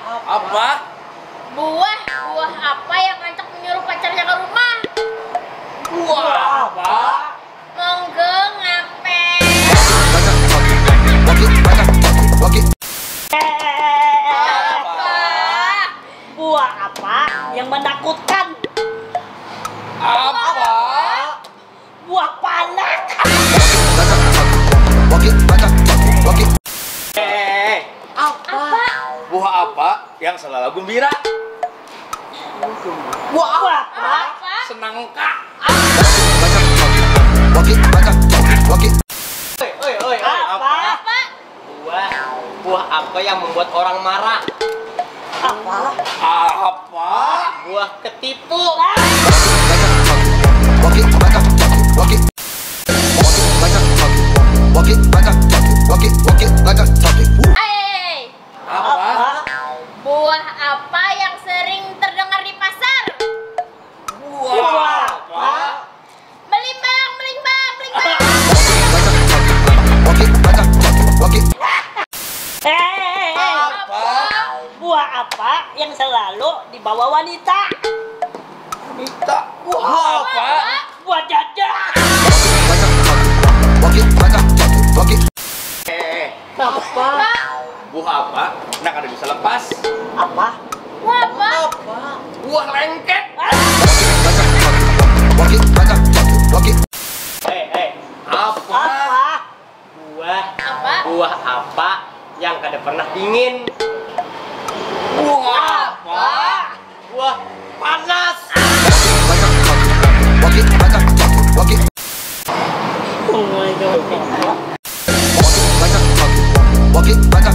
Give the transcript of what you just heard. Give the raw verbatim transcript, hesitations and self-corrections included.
Apa? Buah, buah apa yang rancak menyuruh pacarnya ke rumah? Buah apa? Monggo ngape? Baca, baca, baca, baca, baca. Apa? Buah apa yang menakutkan? Apa? Buah panak. Baca, baca, baca, baca. Eh, apa? Buah apa yang selalu gembira? Buah apa? Apa? Senangka. Baca, baca, baca, baca. Oi, oi, oi, oi. Apa? Apa? Buah, buah apa yang membuat orang marah? Apa? Apa? Buah ketipu. Baca, baca, baca, baca. Baca, baca, baca, baca. Baca, baca, baca, baca. Ai, Apa? buah apa yang sering terdengar di pasar? Buah apa? Melimbang, melimbang, melimbang. Baca, baca, baca, baca. Eh, Apa? buah apa yang selalu dibawa wanita? Kita. Buah apa? Buah dada. Baca, baca, baca, baca. Eh, apa? Buah apa? Nah, kada bisa lepas. Apa? Buah apa? Buah lengket. Eh, eh, Apa? Apa? buah, Apa? Buah apa yang kada pernah dingin? Buah apa? Buah panas. Baca, baca, baca, baca. Oh my god. Baca, baca, baca, baca.